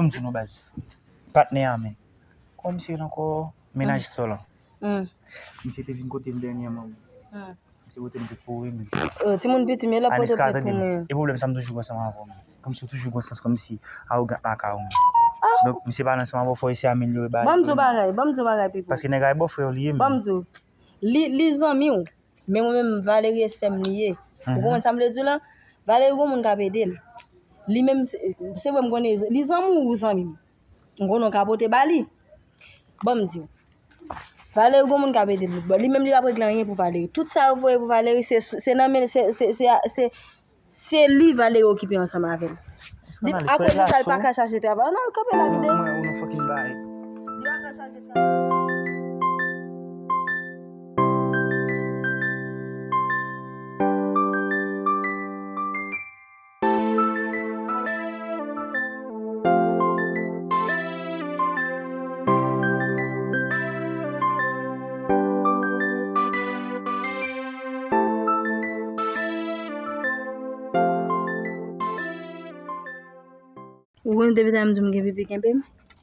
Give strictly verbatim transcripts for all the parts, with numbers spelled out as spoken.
M di nou baz. Patnè a men. Kòm si l ankò mennaj sòl an. Misye te vin kote m dènyèman. Misye pote m tout pou wi men. Oh, timoun piti m yo l ap pote plent pou mwen. E pwoblèm sa m toujou gen ansanm avè w men. Kòmsi w toujou gen sans kòmsi awogan lakay ou men. Donk misye pale ansanm avè w fò w eseye amelyore bagay. Ban m di w bagay, ban m di w bagay Pipo. Paske nèg la e bòfrè w li ye men. Ban m di w. Li, li zanmi w. Men mwen menm Valerie sè m li ye. Ou konprann sa m vle di w la? Valerie gon moun k ap ede l. Li menm se, se vre m konnen li zanmi w ou zanmi m. M konnen w ka pote ba li. Ban m di w. Valerie gon moun k ap ede l. Bon, li menm li p ap regle anyen pou Valerie. Tout sa yo voye pou Valerie se, se nan men se, se, se, se, se li Valerie okipe ansanm avè l. Akoz de sa li pa ka chache travay. Ann al kanpe la kite. Li pa ka chache travay. Ou konn depi talè m di w m gen pipi kenbe m.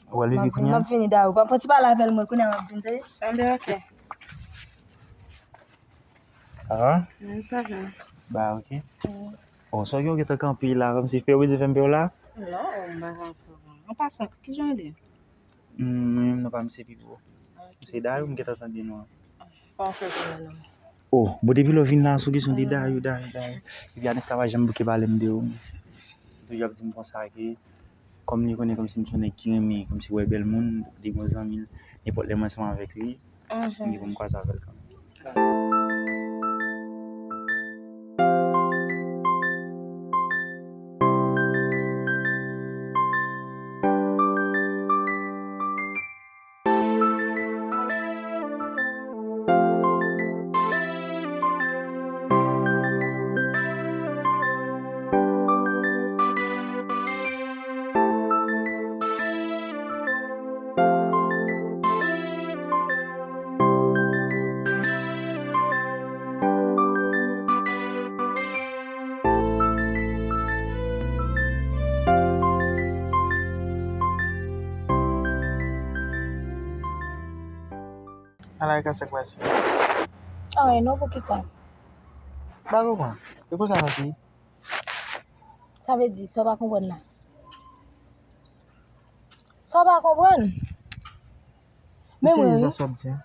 Ou wè l pipi kounye a? M ap vini dayè. Ou pa pran ti pale avè l mwen kounye a m ap vin tande. Tande ok. Sa va? Wi, sa va. Ba, ok. Oh, sa w gen w gentan kanpe la, kòmsi fè w bezwen fè m pè w la? Non, m pa ka fè w. An pasan, kijan w ye? Mwen menm non pa m se Pipo. M se Dayou, m gentan tande non an. Pa w fè pwoblèm non. Oh, bon depi lè w vin la sou kesyon de Dayou, Dayou, Dayou. Epi Anis la pa janm bouke pale m de ou. Toujou ap di m konsa ke kòm li konnen kòmsi m se yon nèg ki renmen kòmsi wè bèl moun, li gon zanmi l, nenpòt lè m ansanm avèk li, m gen pou m kwaze avè l kanmenm. Ala e ka sa k pase? Anyen non, poukisa? Ba kòman? E konsa nou te ye? Sa vle di, sa w pa konprann la? Sa w pa konprann? Men mwen wi. Sa w ap di a?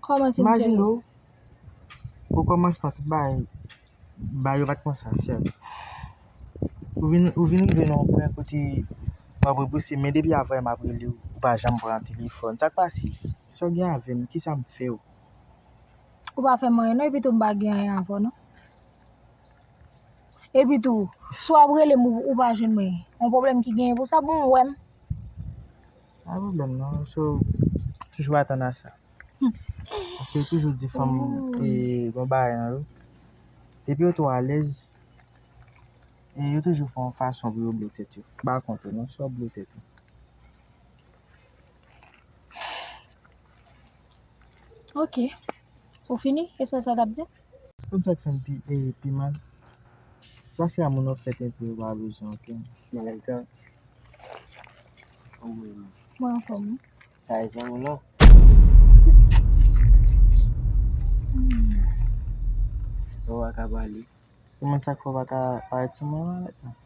Kòman se m serye? Imajine w, o kòmansman tout bagay, bagay yo pa t konsa, sè. Ou vin, ou vin rive nan yon pwen kote w ap rebouse, men depi avanyè m ap rele w, ou pa janm pran telefòn. Sa k pase? Sa w gen avè m? Kisa m fè w? Ou pa fè m anyen non, epi tou m pa gen anyen avè w non. Epi tou, si w ap rele m, ou, ou pa jwenn mwen, yon pwoblèm ki genyen pou sa, bon, ou wè m. Pa pwoblèm non, so, toujou atann a sa. Paske yo toujou di fanm, e, gon bagay nan yo. Depi yo twò alèz, e, yo toujou fè yon fason pou yo blo tèt yo. M pa kont ou non, si w ap blo tèt ou. Ok. Ou fini? E sèl sa w t ap di? Konn sa k fè m pi, e, pi mal? Paske a moun w ap fè tenten yo pa bezwen, ok? Malika. Kòman w ye? Mwen anfòm wi. Sa e zanmi w lan? Hmm. Ou pa ka pale. Kòman sa k fè w pa ka parèt sou mwen la mentnan?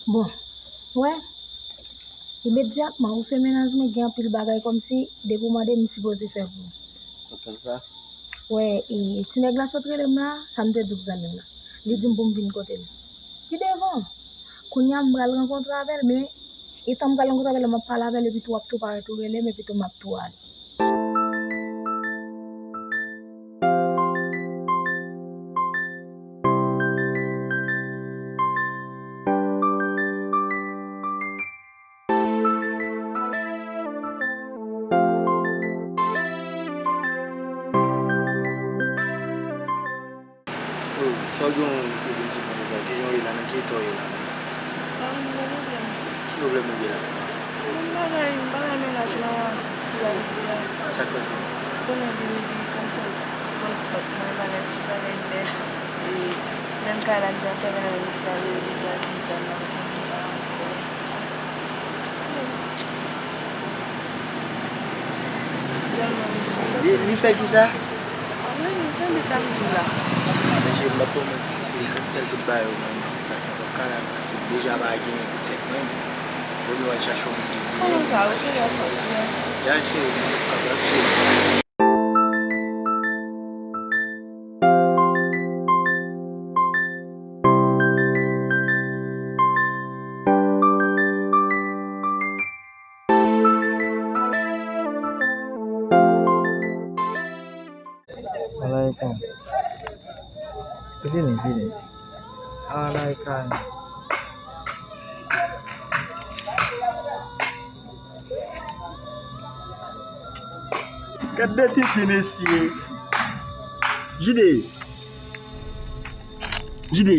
Bon, wè, imedyatman ou se mennaj mwen, gen anpil bagay kòmsi depi w mande m, m sipoze fè pou ou. Ou konn sa? Wè, e, ti nèg la sot rele m la, sa m te di w zanmi m nan. Li di m pou m vin kote l. Pi devan, kounye a m pral rankontre avè l, men etan m pral rankontre avè l, m ap pale avè l, epi tou w ap tou parèt ou rele m, epi tou m ap tou ale. Yon pwoblèm sou konn sa. Kijan w ye la? Nan ki eta w ye la? Mwen gen pwoblèm tou. Ki pwoblèm ou gen la? Mwen bagay, mwen bagay mennaj mwen an ki la isi a. Sa k pase? Ou konnen li, li kòmsi l pran pòt mwen, bagay, ti bagay nèt. E menm kay la, li t ap fè bagay isi a, li, li sa, li sa, li sa. Li, li fè kisa? Wi, m tande sa m di w la. Mesye, m p ap pran manti, se l k ap sèl tout bagay yo, man. Paske m p ap ka la, paske deja pa genyen pou tèt mwen, men. Bon, nou al chache yon moun ki genyen. Kòman sa, ou serye sa w di a? Ya, cheri, m p ap ka pran. Malaika. Vini, vini. Malaika. Gad de titi, mesye. Jide. Jide.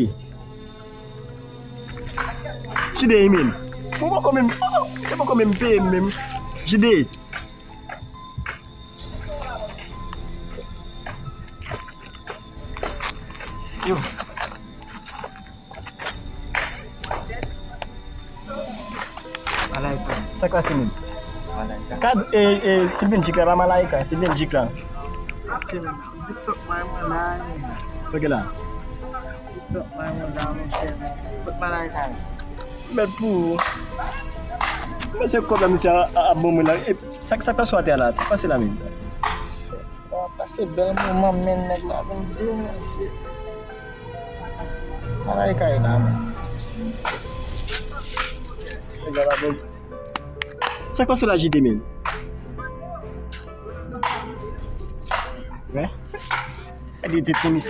Jide, men. Ou poko menm, se poko menm peye m menm. Jide. Yo. Malaika. Sa k pase menm? Malaika. Kad, e, e, Sylvain Jik la pa Malaika, Sylvain Jik la. Jis tok mwen, mwen la. Sa w gen la? Jis tok mwen, mwen la, monchè. Kot Malaika? Mèt pou ou. Mwen se kòb la misye a, a, a ban mwen la. E sa, sa k pase atè a la? Sa k pase la menm? Sa pase bèl moman, men nèg la vin deranje. Bagay kay la, men. Nèg la pa bon. Sa k pase la, J D, men? Wè? Gade tèt tenis.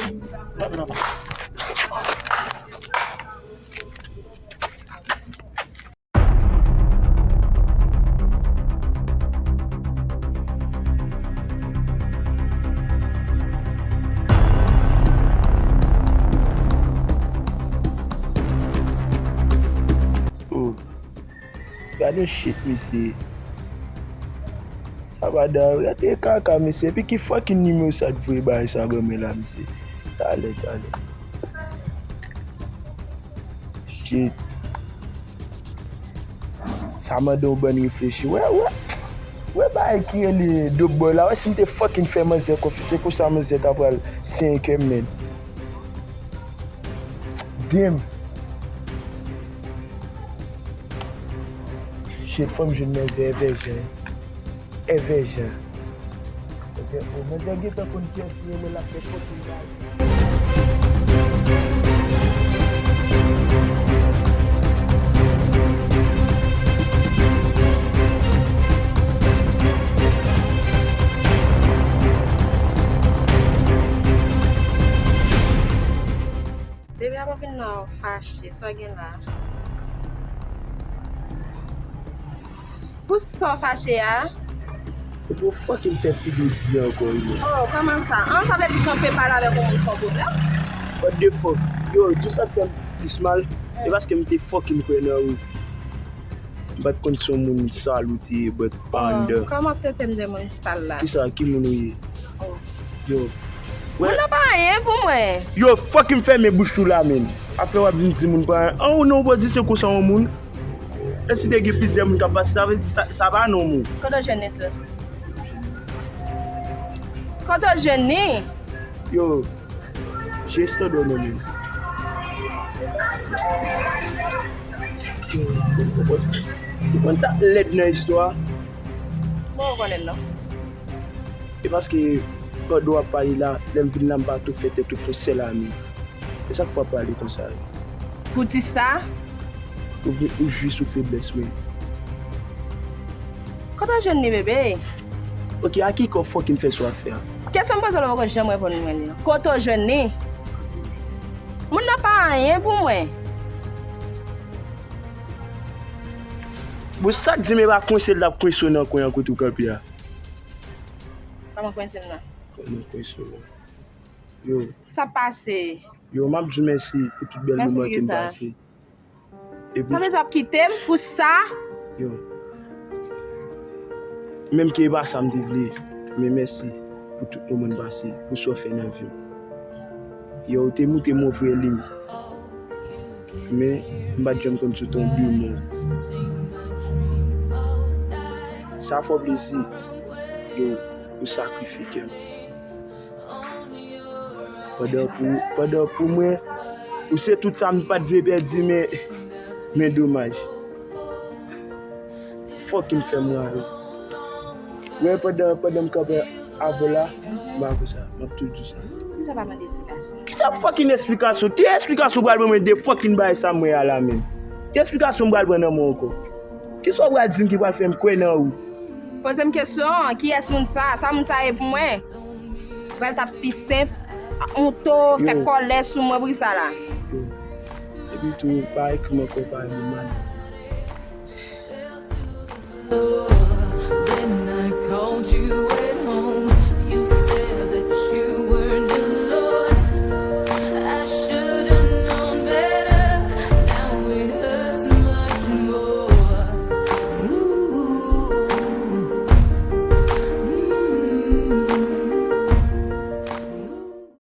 Oh. Gade shit, mesye. Sa pa da, gade kaka, mesye. Epi ki fucking nimewo sa t voye bagay sa ban mwen la, mesye? Talè, talè. Shit. Sa mande yon bann reflechi. Wè, wè. Wè bagay ki rele Dope Boy la. Wè si m te fucking fè manzè konfyans, se konsa manzè ta pral senk è, men. Damn. Shit, fò m jwenn manzè Èvè Jan. Èvè Jan. Manzè, oh, manzè gentan konn kiyès li ye, men l ap fè fucking bagay. Bebe, apa w vin la w fache? Sa w gen la? Pou sa w fache a? Ou fucking fè figi di ankò, wi. Oh, kòman sa? An, sa vle di kanpe pale avèk yon moun fè w pwoblèm? What the fuck? Yo, tout sa k fè m plis mal, e paske m te fucking kwè nan ou. M pa t konn se yon moun sal ou te ye, but pa anndan. Kòman w ap trete m de moun sal la? Kisa? Ki moun ou ye? Oh. Yo. Moun nan pa anyen pou mwen. Yo, fucking fèmen bouch ou la, men. Apre w ap vin di moun pa anyen. An, ou nan yon pozisyon konsa yon moun. E si te gen plizyè moun k ap pase, sa vle di sa, sa pa nòmal. Kote w jwenn li tou? Kote w jwenn li? Yo, J S T dòmi menm. Ou konn sa k lèd nan istwa a? Bon, ou konnen l non. E paske pandan w ap pale la, lè m vin la, m pa tou fè tèt ou fon sèl ane. E sa k fè w ap pale konsa yo? Poutisa? Ou, ou jwi sou feblès mwen. Kote w jwenn li, bebe? Ok, a ki kò fucking fè sa w ap fè a? Kesyon m poze w la, ou poko janm reponn mwen li. Kote w jwenn li? Moun nan pa anyen pou mwen. Bon, sa k di m e pa kwense l t ap kwense w nan kwen an kote w kanpe a? Kòman kwense m nan? Kòman kwense w nan? Yo. Sa pase? Yo, m ap di w mèsi pou tout bèl moman ke m pase. Sa vle di w ap kite m pou sa? Yo. Menm ke e pa sa m te vle, men mèsi pou tout moman n pase, pou sa w fè nan vi m. Yo, ou te montre m yon vrè liy. Men, m pa t janm konn si w te yon demon. Sa fè w plezi, yo, ou sakrifye kè m. Pandan pou, pandan pou mwen, ou se tout sa m pa t vle pèdi, men, men domaj. Fòk m fè m rayi. Wè, pandan, pandan m kanpe avè w la, m pa konsa, m ap tou di w sa. Poukisa w pa mande eksplikasyon? Ki sa fucking eksplikasyon? Ki eksplikasyon w pral ban mwen de fucking bagay sa m wè a la menm? Ki eksplikasyon m pral pran nan men w ankò? Ki sa w pral di m ki pral fè m kwè nan ou? Poze m kesyon, kiyès moun sa? Sa moun sa ye pou mwen? Pral t ap pi senp, honte, fè kòlè sou mwen pou kisa la? Epi tou, pa ekri m ankò, pa li mal. Then I called you and